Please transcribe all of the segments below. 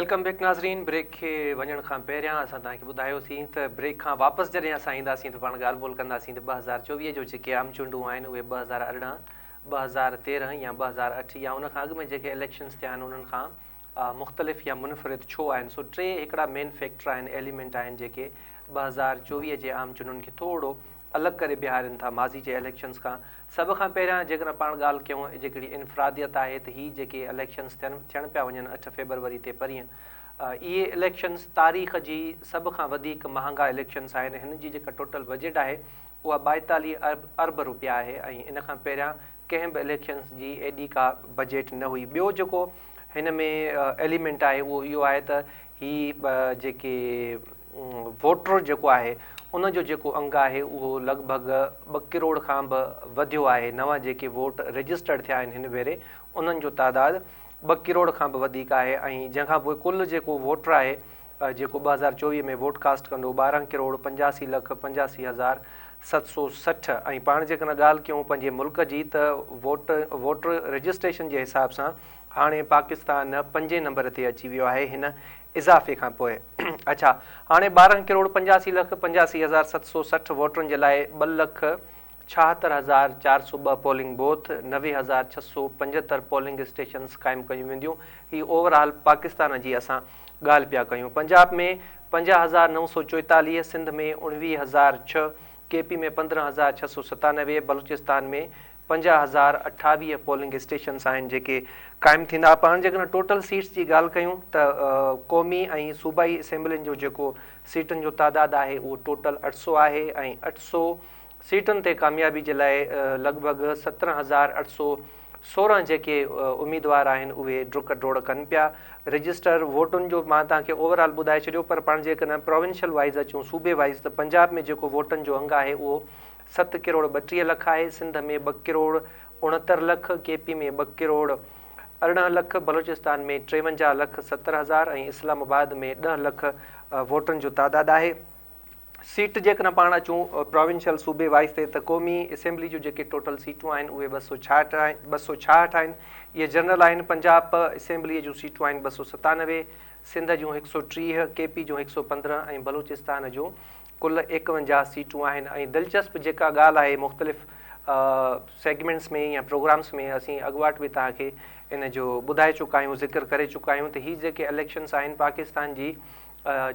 Welcome back ناظرين break کي وڃڻ کان پهريان اسان توهان کي ٻڌايوسين ته بريڪ کان واپس جڏهن اسان اينداسين ته پاڻ ڳالهه ٻولهه ڪنداسين ته 2024 جو جيڪي عام چونڊون آهن اهي 2018، 2013 يا 2008 يا ان کان اڳ ۾ جيڪي اليڪشنز ٿيا آهن انهن کان مختلف يا منفرد ڇو آهن سو ٽي هڪڙا مين فيڪٽر آهن ايليمينٽ آهن جيڪي 2024 جي عام چونڊن کي ٿورو الڳ ڪري بيهارين ٿا ماضي جي اليڪشنز کان سڀ کان پهريان جيڪڏهن پاڻ ڳالهه ڪيون جيڪڙي انفراديت آهي ته هي جيڪي اليڪشنز ٿين ٿيڻ پيا وڃن اٺ فيبروري تي پرينء اهي اليڪشنز تاريخ جي سڀ کان وڌيڪ مهانگا اليڪشنز آهن هن جي جيڪا ٽوٽل بجيٽ آهي اها 42 ارب ارب روپيا آهي ۽ ان کان پهريان ڪنهن به اليڪشنز جي ايڏي ڪا بجيٽ نه هئي ٻيو جيڪو هن ۾ ايليمينٽ آهي اهو اهو آهي ته هي جيڪي ووٽر جيڪو آهي ان جو جيڪو انگ آهي اهو لڳ ڀڳ ٻه ڪروڙ کان به وڌيو آهي نوان جيڪي ووٽ رجسٽرڊ ٿيا آهن هن ڀيري انهن جو تعداد ٻه ڪروڙ کان به وڌيڪ آهي ۽ جنهن کان پوء ڪل جيڪو ووٽر آهي جيڪو 2024 ۾ ووٽ ڪاسٽ ڪندو 12 ڪروڙ 85 لک 85 هزار 760 ۽ پاڻ جيڪڏهن ڳالهه ڪيون پنهنجي ملڪ جي ته ووٽ ووٽر رجسٽريشن جي حساب سان هاڻي پاڪستان پنجين نمبر تي اچي ويو آهي هن اضافي کان پوء اڇا هاڻي 12 ڪروڙ 85 لک 85 هزار 760 ووٽرن جي لاء 2 lakh 76402 polling booth, 90,675 polling stations قائم ڪيون وينديون. هي اوور آل پاڪستان جي اسان ڳالهه پيا ڪيون. پنجاب ۾ 50,944، سنڌ ۾ 19,006، ڪي پي ۾ 15,697، بلوچستان ۾ 50,028 پولنگ اسٽيشنز آهن جيڪي قائم ٿيندا. پاڻ جيڪڏهن ٽوٽل سيٽس جي ڳالهه ڪيون ته قومي ۽ صوبائي اسيمبلين جو جيڪو سيٽن جو تعداد آهي اهو ٽوٽل 800 آهي ۽ 800 سيٽن تي ڪاميابي جي لاء لڳ ڀڳ 17,816 جيڪي اميدوار آهن اهي ڊڪ ڊوڙ ڪن پيا. رجسٽر ووٽن جو مان توهان کي اوور آل ٻڌائي ڇڏيو پر پاڻ جيڪڏهن پراونشل وائيز اچون صوبي وائيز ته پنجاب ۾ جيڪو ووٽن جو انگ آهي اهو ست ڪروڙ 32 لک آهي، سنڌ ۾ ٻه ڪروڙ 69 لک، ڪي پي ۾ ٻه ڪروڙ 18 لک، بلوچستان ۾ 53 لک 70 هزار ۽ اسلام آباد ۾ ڏهه لک ووٽن جو تعداد آهي. سيٽ جيڪڏهن پاڻ اچون پراونشل صوبي وائيز تي ته قومي اسيمبلي جون جيڪي ٽوٽل سيٽون آهن اهي 266 آهن 266 آهن اهي جنرل آهن پنجاب اسيمبلي جون سيٽون آهن 297 سنڌ جون 130 ڪي پي جون 115 ۽ بلوچستان جون ڪل 51 سيٽون آهن ۽ دلچسپ جيڪا ڳالهه آهي مختلف سيگمينٽس ۾ يا پروگرامس ۾ اسين اڳواٽ به توهان کي ان جو ٻڌائي چڪا آهيون ذڪر ڪري چڪا آهيون ته هي جيڪي اليڪشنس آهن پاڪستان جي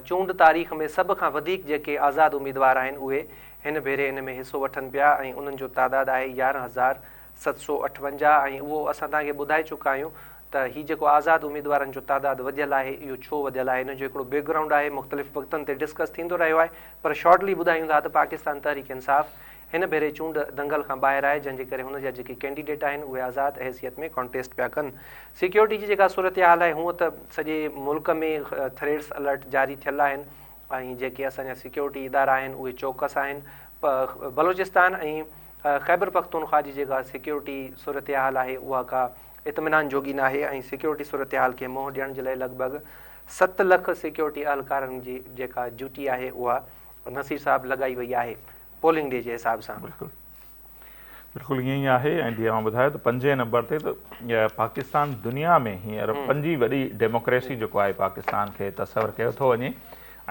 چونڊ تاريخ ۾ سڀ کان وڌيڪ جيڪي آزاد اميدوار آهن اهي هن ڀيري ان ۾ حصو وٺن پيا ۽ انهن جو تعداد آهي 11,758 ۽ اهو اسان توهان کي ٻڌائي چڪا آهيون ته هي جيڪو آزاد اميدوارن جو تعداد وڌيل آهي اهو ڇو وڌيل آهي ان جو هڪڙو بيڪ گرائونڊ آهي مختلف وقتن تي ڊسڪس ٿيندو رهيو آهي پر شارٽلي ٻڌايون ٿا ته پاڪستان تحريڪ انصاف هن ڀيري چونڊ دنگل کان ٻاهر آهي جنهن جي ڪري هن جا جيڪي ڪينڊيڊيٽ آهن اهي آزاد حيثيت ۾ ڪانٽيسٽ پيا ڪن. سيڪيورٽي جي جيڪا صورتحال آهي هونء ته سڄي ملڪ ۾ ٿريٽس الرٽ جاري ٿيل آهن ۽ جيڪي اسان جا سيڪيورٽي ادارا آهن اهي چوڪس آهن بلوچستان ۽ خيبرپختونخوا جي جيڪا سيڪيورٽي صورتحال آهي اها ڪا اطمينان جوڳي ناهي ۽ سيڪيورٽي صورتحال کي منهن ڏيڻ جي لاء لڳ ڀڳ ست لک سيڪيورٽي اهلڪارن جي جيڪا ڊيوٽي آهي اها نصير صاحب لڳائي وئي آهي. پولنگ ڊي جي حساب سان. بلڪل بلڪل ائين ئي آهي ۽ جيئن اوهان ٻڌايو ته پنجين نمبر تي ته پاڪستان دنيا ۾ هينئر پنجين وڏي ڊيموڪريسي جيڪو آهي پاڪستان کي تصور ڪيو ٿو وڃي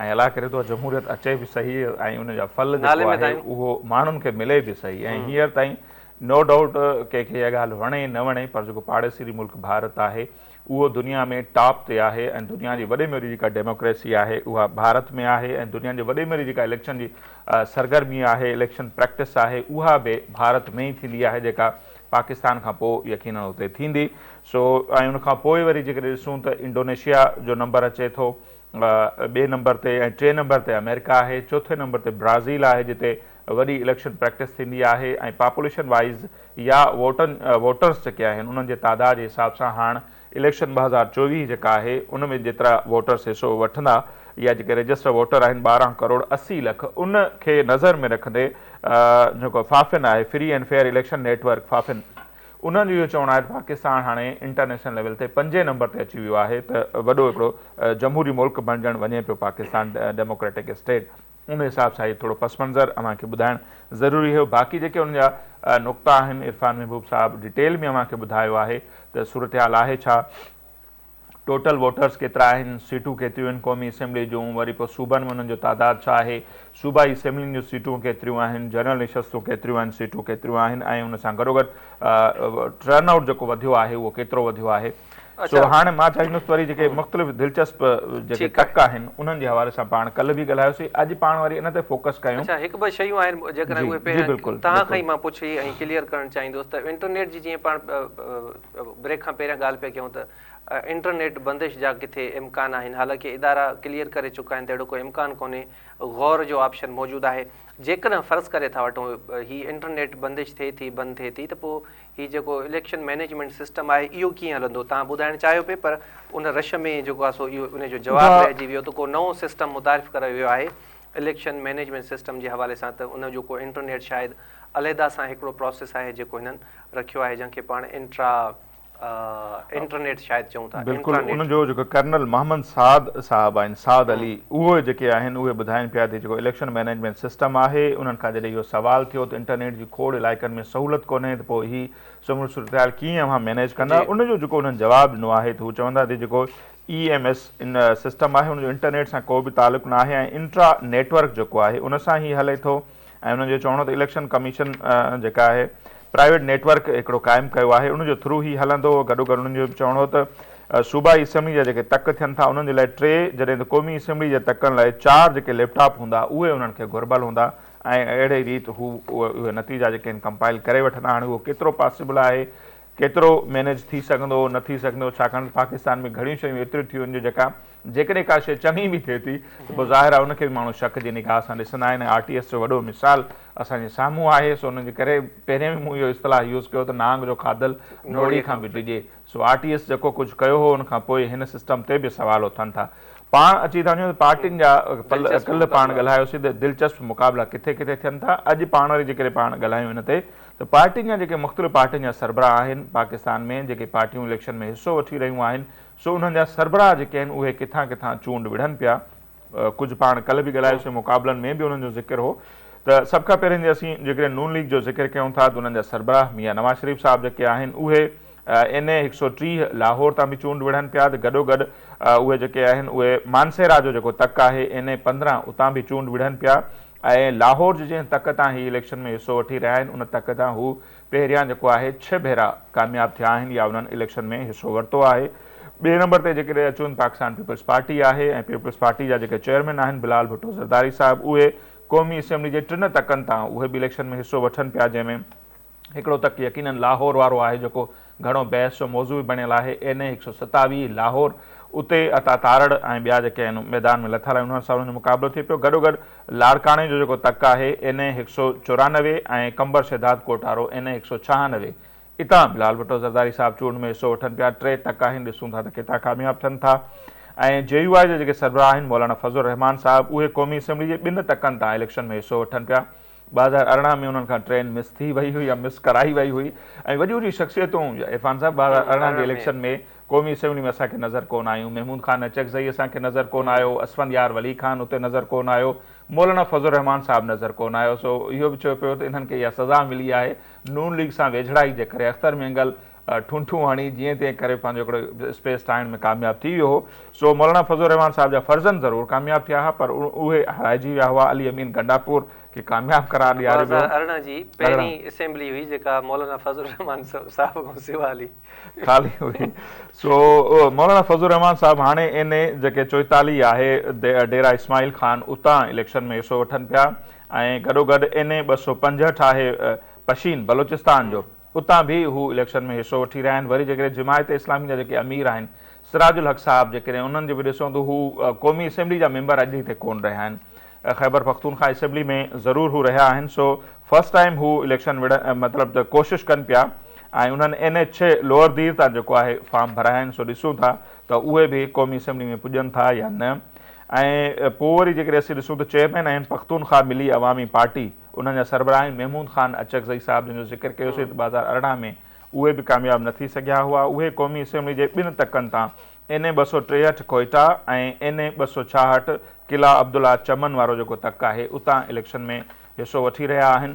۽ الله ڪري ٿو جمهوريت اچي به صحيح ۽ ان جا ڦل جيڪو آهي اهو ماڻهن کي ملي به صحيح ۽ هينئر تائين نو ڊائوٽ ڪنهن کي اها ڳالهه وڻي نه وڻي پر جيڪو پاڙيسري ملڪ ڀارت آهي اهو دنيا ۾ ٽاپ تي آهي ۽ دنيا جي وڏي ۾ وڏي جيڪا ڊيموڪريسي آهي اها ڀارت ۾ آهي ۽ دنيا جي وڏي ۾ وڏي جيڪا اليڪشن جي سرگرمي آهي اليڪشن پريڪٽس آهي اها به ڀارت ۾ ئي ٿيندي آهي جيڪا پاڪستان کان پوء يقينن اتي ٿيندي سو ۽ ان کان پوء وري جيڪڏهن ڏسون ته انڊونيشيا جو نمبر اچي ٿو ٻئي نمبر تي ۽ ٽئين نمبر تي آمريڪا آهي چوٿين نمبر تي برازيل آهي جتي وڏي اليڪشن پريڪٽس ٿيندي آهي ۽ پاپوليشن وائيز يا ووٽن ووٽرز جيڪي آهن انهن جي تعداد جي حساب سان هاڻ اليڪشن 2024 جيڪا آهي ان ۾ جيترا ووٽرز حصو وٺندا يا جيڪي رجسٽر ووٽر آهن 12 ڪروڙ 80 لک ان کي نظر ۾ رکندي جيڪو فافن آهي free and fair election network FAFEN انهن جو اهو چوڻ آهي ته پاڪستان هاڻي انٽرنيشنل ليول تي پنجين نمبر تي اچي ويو آهي ته وڏو هڪڙو جمهوري ملڪ بڻجڻ وڃي پيو پاڪستان ڊيموڪريٽڪ اسٽيٽ ان حساب سان هي ٿورو پس منظر اوهان کي ٻڌائڻ ضروري هيو باقي جيڪي ان جا نقطا آهن عرفان محبوب صاحب ڊيٽيل ۾ اوهان کي ٻڌايو آهي ته صورتحال آهي ڇا. ٽوٽل ووٽرز ڪيترا آهن، سيٽون ڪيتريون آهن قومي اسيمبلي جون، وري پوء صوبن ۾ انهن جو تعداد ڇا آهي، صوبائي اسيمبلين جون سيٽون ڪيتريون آهن، جنرل نشستون ڪيتريون آهن، سيٽون ڪيتريون آهن ۽ ان سان گڏوگڏ ٽرن آئوٽ جيڪو وڌيو آهي اهو ڪيترو وڌيو آهي. سو هاڻ مان چاهيندس ته وري جيڪي مختلف دلچسپ جيڪي تڪ آهن انهن جي حوالي سان پاڻ ڪلهه به ڳالهايوسين اڄ پاڻ وري ان تي فوڪس ڪيون. اڇا هڪ ٻه شيون آهن جيڪڏهن اهي پهريان توهان کان ئي مان پڇي ۽ ڪليئر ڪرڻ چاهيندس ته انٽرنيٽ جي جيئن پاڻ بريڪ کان پهريان ڳالهه پيا ڪيون ته انٽرنيٽ بندش جا ڪٿي امڪان آهن حالانڪه ادارا ڪليئر ڪري چڪا آهن ته اهڙو ڪو امڪان ڪونهي غور جو آپشن موجود آهي جيڪڏهن فرض ڪري ٿا وٺون هي انٽرنيٽ بندش ٿئي ٿي بند ٿئي ٿي ته پوء هي جيڪو اليڪشن مئنيجمينٽ سسٽم آهي اهو ڪيئن هلندو توهان ٻڌائڻ چاهيو پئي پر ان رش ۾ جيڪو آهي سو اهو ان جو جواب رهجي ويو ته ڪو نئون سسٽم متعارف ڪرايو ويو آهي اليڪشن مئنيجمينٽ سسٽم جي حوالي سان ته ان جو ڪو انٽرنيٽ شايد عليحده سان هڪڙو پراسيس آهي جيڪو هنن رکيو آهي جنهن کي پاڻ انٽرا انٽرنيٽ شايد چئون ٿا بلڪل ان جو جيڪو ڪرنل محمد سعد صاحب آهن سعد علي اهي جيڪي آهن اهي ٻڌائين پيا ته جيڪو اليڪشن مئنيجمينٽ سسٽم آهي انهن کان جڏهن اهو سوال ٿيو ته انٽرنيٽ جي کوڙ علائقن ۾ سهولت ڪونهي ته پوء هي سموري صورتحال ڪيئن اوهان مئنيج ڪندا ان جو جيڪو انهن جواب ڏنو آهي ته هو چون ٿا ته جيڪو اي ايم ايس ان سسٽم آهي ان جو انٽرنيٽ سان ڪو به تعلق نه آهي ۽ انٽرا نيٽورڪ جيڪو آهي ان سان هي هلي ٿو ۽ انهن جو چوڻ هو ته اليڪشن ڪميشن جيڪا آهي پرائيويٽ نيٽ ورڪ هڪڙو قائم ڪيو آهي ان جو ٿرو هي هلندو گڏو گڏ انهن جو به چوڻ هو ته صوبائي اسيمبلي جا جيڪي تڪ ٿين ٿا انهن جي لاء ٽي جڏهن ته قومي اسيمبلي جي تڪن لاء چار جيڪي ليپ ٽاپ هوندا اهي انهن کي گهربل هوندا ۽ اهڙي ريت هو اهي نتيجا جيڪي آهن ڪمپائل ڪري وٺندا هاڻي اهو ڪيترو پاسيبل آهي ڪيترو مينيج ٿي سگهندو نه ٿي سگهندو ڇاڪاڻ ته پاڪستان ۾ گهڻيون شيون ايتريون ٿيون آهن جو جيڪا جيڪڏهن ڪا شيء چڱي به ٿئي ٿي ته پوء ظاهر آهي ان کي به ماڻهو شڪ جي نگاهه سان ڏسندا آهن ۽ آر ٽي ايس جو وڏو مثال اسان جي سامهون آهي سو ان جي ڪري پهرين به مون اهو اصطلاح يوز ڪيو ته نانگ جو کاڌل نوڙي کان به ڊڄي سو آر ٽي ايس جيڪو ڪجهه ڪيو هو ان کان پوء هن سسٽم تي به سوال اٿن ٿا پاڻ اچي ٿا وڃون ته پارٽين جا ڪلهه پاڻ ڳالهايوسين ته دلچسپ مقابلا ڪٿي ڪٿي ٿين ٿا اڄ پاڻ وري جيڪڏهن پاڻ ڳالهايون ان تي ته پارٽين جا جيڪي مختلف پارٽين جا سربراهه آهن پاڪستان ۾ جيڪي پارٽيون اليڪشن ۾ حصو وٺي رهيون آهن سو انهن جا سربراهه جيڪي آهن اهي ڪٿان ڪٿان چونڊ وڙهن پيا ڪجهه پاڻ ڪلهه به ڳالهايوسين مقابلن ۾ به انهن جو ذڪر هو ته سڀ کان پهرين جي اسين جيڪڏهن نون ليگ جو ذڪر ڪيون ٿا ته انهن جا سربراهه ميان نواز شريف صاحب جيڪي آهن اهي اين اي 130 لاهور تان به چونڊ وڙهن پيا ته گڏو گڏ اهي جيڪي آهن اهي مانسهرا جو جيڪو تڪ آهي اين اي 15 اتان به چونڊ وڙهن پيا ۽ لاهور جي جنهن تڪ تان هي اليڪشن ۾ حصو وٺي رهيا آهن ان تڪ تان هو پهريان جيڪو آهي ڇهه ڀيرا ڪامياب ٿيا آهن يا انهن اليڪشن ۾ حصو ورتو آهي. ٻئي نمبر تي جيڪڏهن اچون پاڪستان پيپلز پارٽي آهي ۽ پيپلز پارٽي جا جيڪي چيئرمين آهن بلال ڀٽو زرداري صاحب اهي قومي اسيمبلي جي ٽن تڪن تان اهي به اليڪشن ۾ حصو وٺن پيا جنهن ۾ هڪڙو تڪ يقينن لاهور وارو آهي جيڪو گهڻو بحث جو موضوع به بڻيل آهي، اين اي 127 لاهور، اتي عطا تارڙ ۽ ٻيا جيڪي آهن ميدان ۾ لٿل آهن انهن سان انهن جو مقابلو ٿئي پيو، گڏوگڏ لاڙڪاڻي جو جيڪو تڪ آهي اين اي 194 ۽ قمبر شهداد ڪوٽ وارو اين اي 196 اتان بلال ڀٽو زرداري صاحب چونڊ ۾ حصو وٺن پيا، ٽي تڪ آهن ڏسون ٿا ته ڪيترا ڪامياب ٿين ٿا ۽ جي يو آء جا جيڪي سربراهه آهن مولانا فضل الرحمان صاحب اهي قومي اسيمبلي جي ٻن تڪن تان اليڪشن ۾ حصو وٺن پيا. 2018 ۾ انهن کان ٽرين مس ٿي وئي هئي يا مس ڪرائي وئي هئي ۽ وڏيون وڏيون شخصيتون عرفان صاحب 2018 جي اليڪشن ۾ قومي اسيمبلي ۾ اسان کي نظر ڪونه آيون، محمود خان اچڪزئي اسان کي نظر ڪونه آيو، اسفند يار ولي خان اتي نظر ڪونه آيو، مولانا فضل الرحمان صاحب نظر ڪونه آيو سو اهو به چيو پيو ته انهن کي اها سزا ملي آهي نون ليگ سان ويجهڙائي جي ڪري اختر مينگل ٺونٺون هڻي جيئن تيئن ڪري پنهنجو هڪڙو اسپيس ٺاهڻ ۾ ڪامياب ٿي ويو هو. سو مولانا فضل الرحمان صاحب جا فرزند ضرور ڪامياب ٿيا ها پر اهي هارائجي ويا هئا. علي امين گنڊاپور کي ڪامياب قرار ڏياريو ويو. 2018 جي پهرين اسيمبلي هئي جيڪا مولانا فضل الرحمان صاحب کان سوا هلي. خالي هئي. سو مولانا فضل الرحمان صاحب هاڻي اين اي جيڪي 44 آهي ڊيرا اسماعيل خان اتان اليڪشن ۾ حصو وٺن پيا ۽ گڏوگڏ اين اي 265 آهي پشين بلوچستان جو اتان به هو اليڪشن ۾ حصو وٺي رهيا آهن وري جيڪڏهن جماعت اسلامي جا جيڪي امير آهن سراج الحق صاحب جيڪڏهن انهن جو به ڏسون ته هو قومي اسيمبلي جا ميمبر اڄ هتي ڪونه رهيا آهن خيبر پختونخوا اسيمبلي ۾ ضرور هو رهيا آهن سو فرسٽ ٽائيم هو اليڪشن وڙهن مطلب ته ڪوشش ڪن پيا ۽ انهن اين ايڇ ڇهه لوئر دير تان جيڪو آهي فارم ڀرايا آهن سو ڏسون ٿا ته اهي به قومي اسيمبلي ۾ پڄن ٿا يا نه ۽ پوء وري جيڪڏهن اسين ڏسون ته چيئرمين آهن پختونخوا ملي عوامي پارٽي انهن جا سربراهه آهن محمود خان اچڪزئي صاحب جن جو ذڪر ڪيوسين ته 2018 ۾ اهي به ڪامياب نه ٿي سگهيا هئا اهي قومي اسيمبلي جي ٻن تڪن تان اين اي 263 ڪوئيٽا ۽ اين اي 266 قلعه عبدالله چمن وارو جيڪو تڪ آهي اتان اليڪشن ۾ حصو وٺي رهيا آهن.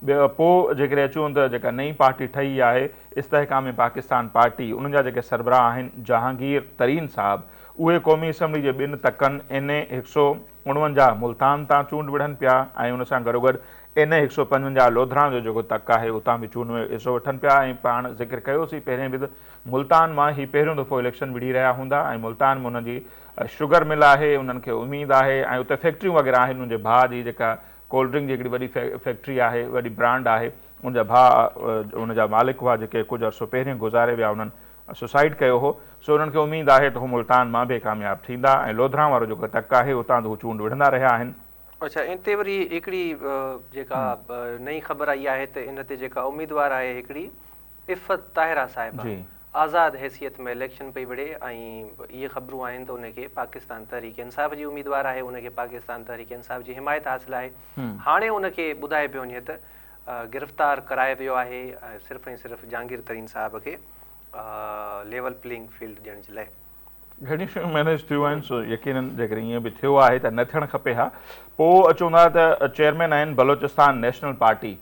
ٻيو پوء جيڪڏهن اچون ته جيڪا نئين پارٽي ٺهي آهي استحڪام پاڪستان پارٽي ان جا جيڪي سربراهه آهن جهانگير ترين صاحب اهي قومي اسيمبلي جي ٻن تڪن اين اي 149 ملتان تان چونڊ وڙهن پيا ۽ ان سان گڏوگڏ اين اي 155 لوڌران جو جيڪو تڪ آهي اتان به چونڊ ۾ حصو وٺن پيا ۽ پاڻ ذڪر ڪيوسين پهرين به ته ملتان مان هي پهريون دفعو اليڪشن وڙهي رهيا هوندا ۽ ملتان ۾ انهن جي شگر مل آهي انهن کي اميد آهي ۽ اتي فيڪٽريون وغيره آهن انهن جي ڀاء جي جيڪا ڪولڊ ڊرنڪ جي هڪڙي وڏي فيڪٽري آهي وڏي برانڊ آهي ان جا ڀاء ان جا مالڪ هئا جيڪي ڪجهه عرصو پهرين گذاري ويا انهن سوسائيڊ ڪيو هو سو انهن کي اميد آهي ته هو ملتان مان به ڪامياب ٿيندا ۽ لوڌران وارو جيڪو تڪ آهي اتان ته هو چونڊ وڙهندا رهيا آهن. اڇا ان تي وري هڪڙي جيڪا نئين خبر آئي آهي ته ان تي جيڪا اميدوار آهي هڪڙي عفت طاهره صاحبه آزاد حيثيت ۾ اليڪشن پئي وڙهي ۽ اهي خبرون آهن ته ان کي پاڪستان تحريڪ انصاف جي اميدوار آهي ان کي پاڪستان تحريڪ انصاف جي حمايت حاصل آهي هاڻي ان کي ٻڌايو پيو وڃي ته گرفتار ڪرايو ويو آهي ۽ صرف ۽ صرف جهانگير ترين صاحب کي ليول پلينگ فيلڊ ڏيڻ جي لاء. گهڻيون شيون مينيج ٿيون آهن سو يقينن جيڪڏهن ائين به ٿيو آهي ته نه ٿيڻ کپي ها. پوء اچون ٿا ته چيئرمين آهن Balochistan national party,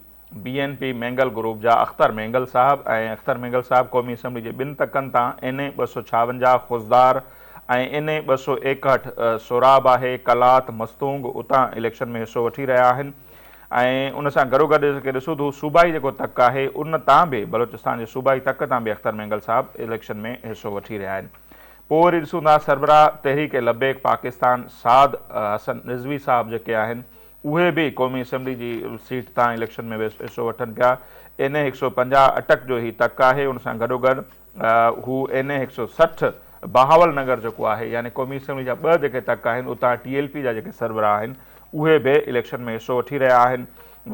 B N P, Mengal group جا اختر مينگل صاحب ۽ اختر مينگل صاحب قومي اسيمبلي جي ٻن تڪن تان اين اي 256 خضدار ۽ اين اي 261 سوراب آهي قلات مستونگ اتان اليڪشن ۾ حصو وٺي رهيا آهن. ۽ ان سان گڏوگڏ جيڪي ڏسون ته هو صوبائي جيڪو تڪ آهي ان تان به بلوچستان جي صوبائي تڪ تان به اختر مينگل صاحب اليڪشن ۾ حصو وٺي رهيا آهن. پوء وري ڏسون ٿا سربراهه تحريڪ لبيڪ پاڪستان سعد حسن رضوي صاحب جيڪي آهن اهي به قومي اسيمبلي جي سيٽ تان اليڪشن ۾ حصو وٺن پيا. اين اي 150 اٽڪ جو هي تڪ آهي ان سان گڏوگڏ هو اين اي 160 بهاول نگر جيڪو آهي يعني قومي اسيمبلي جا ٻه جيڪي تڪ آهن اتان ٽي ايل پي جا جيڪي سربراهه آهن اهي به اليڪشن ۾ حصو وٺي رهيا آهن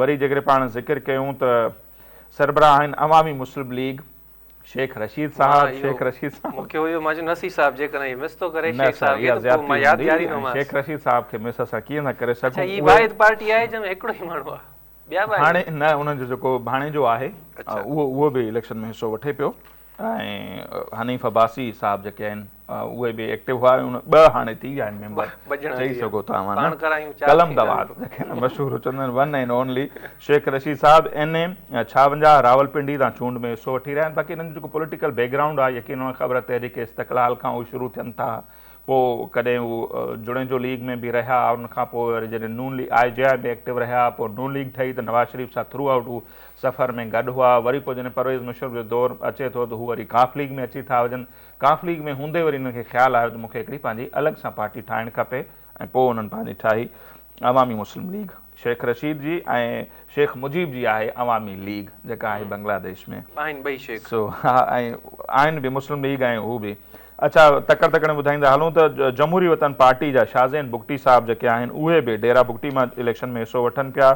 وري جيڪڏهن پاڻ ذڪر ڪيون ته سربراهه آهن عوامي مسلم ليگ شيخ رشيد صاحب شيخ رشيد صاحب مون کي هيو مان چيو نصير صاحب جيڪڏهن هي مس ٿو ڪري شيخ صاحب کي ته پوء مان ياد ڏياريندومانس. شيخ رشيد صاحب کي مس اسان ڪيئن ٿا ڪري سگهون. اڇا هي واحد پارٽي آهي جنهن ۾ هڪڙو ئي ماڻهو آهي. ٻيا به آهن؟ هاڻي نه انهن جو جيڪو ڀاڻيجو آهي اهو اهو به اليڪشن ۾ حصو وٺي پيو ۽ حنيف عباسي صاحب جيڪي آهن اهي به ايڪٽو هئا ان ٻه هاڻي ٿي ويا آهن ميمبر چئي سگهو ٿا اوهان قلم دوات جيڪي مشهور چوندا آهن one and only Sheikh Rashid صاحب اين اي 56 راولپنڊي تان چونڊ ۾ حصو وٺي رهيا آهن باقي انهن جو جيڪو پوليٽيڪل بيڪ گرائونڊ آهي يقين خبر تحريڪ استقلال کان هو شروع ٿين ٿا پوء ڪڏهن هو جوڻيجو ليگ ۾ به رهيا، ان کان پوء وري جڏهن نون ليگ آء جي آء ۾ ايڪٽو رهيا، پوء نون ليگ ٺهي ته نواز شريف سان ٿرو آئوٽ هو سفر ۾ گڏ هئا، وري پوء جڏهن پرويز مشرف جو دور اچي ٿو ته هو وري قاف ليگ ۾ اچي ٿا وڃن، قاف ليگ ۾ هوندي وري انهن کي خيال آيو ته مون کي هڪڙي پنهنجي الڳ سان پارٽي ٺاهڻ کپي ۽ پوء انهن پنهنجي ٺاهي عوامي مسلم ليگ شيخ رشيد جي ۽ شيخ مجيب جي آهي عوامي ليگ جيڪا آهي بنگلاديش ۾. آهن ٻئي شيخ. سو ها ۽ آهن به مسلم ليگ ۽ هو به. اڇا تڪڙ تڪڙ ۾ ٻڌائيندا هلون ته جمهوري وطن پارٽي جا شاهزين بگٽي صاحب جيڪي آهن اهي به ڊيرا بگٽي مان اليڪشن ۾ حصو وٺن پيا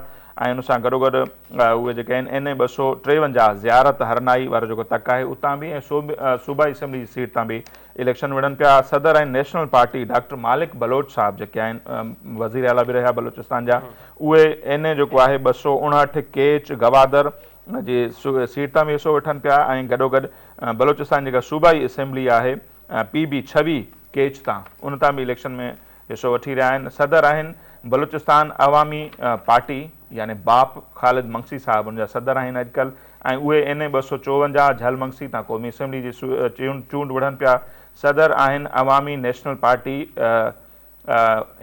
۽ ان سان گڏوگڏ اهي جيڪي آهن اين اي 253 زيارت هرنائي وارو جيڪو تڪ آهي اتان به ۽ صوبائي اسيمبلي جي سيٽ تان به اليڪشن وڙهن پيا. صدر ۽ national party doctor Malik Baloch صاحب جيڪي آهن وزير اعليٰ به رهيا بلوچستان جا اهي اين اي جيڪو آهي 259 ڪيچ گوادر جي سيٽ تان به حصو وٺن پيا ۽ گڏوگڏ بلوچستان جيڪا صوبائي اسيمبلي آهي پي بي 26 ڪيچ تان ان تان به اليڪشن ۾ حصو وٺي رهيا آهن. صدر آهن بلوچستان عوامي پارٽي يعني باپ خالد منگسي صاحب ان جا صدر آهن اڄڪلهه ۽ اهي اين اي 254 جهل منگسي تان قومي اسيمبلي جي چونڊ وڙهن پيا. صدر آهن عوامي نيشنل پارٽي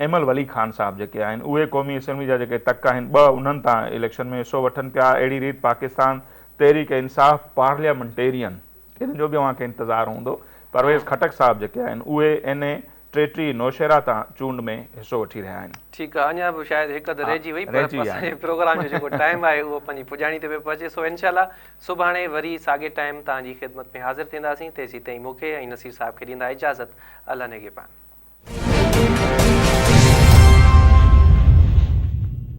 ايمل ولي خان صاحب جيڪي آهن اهي قومي اسيمبلي جا جيڪي تڪ آهن ٻه انهن تان اليڪشن ۾ حصو وٺن پيا. اهڙي ريت پاڪستان تحريڪ انصاف پارليامينٽيرين ان جو به اوهان کي انتظار هوندو پرويز خٽڪ صاحب جيڪي آهن اهي اين اي 33 نوشهرا تان چونڊ ۾ حصو وٺي رهيا آهن. ٺيڪ آ اڃا به شايد هڪ اڌ رهجي وئي پر اسان جي پروگرام جو جيڪو ٽائيم آهي اهو پنهنجي پڄاڻي تي پيو پهچي سو انشاء الله سڀاڻي وري ساڳي ٽائيم توهان جي خدمت ۾ حاضر ٿينداسين تيسين تائين مون کي ۽ نصير صاحب کي ڏيندا اجازت الله نگهبان.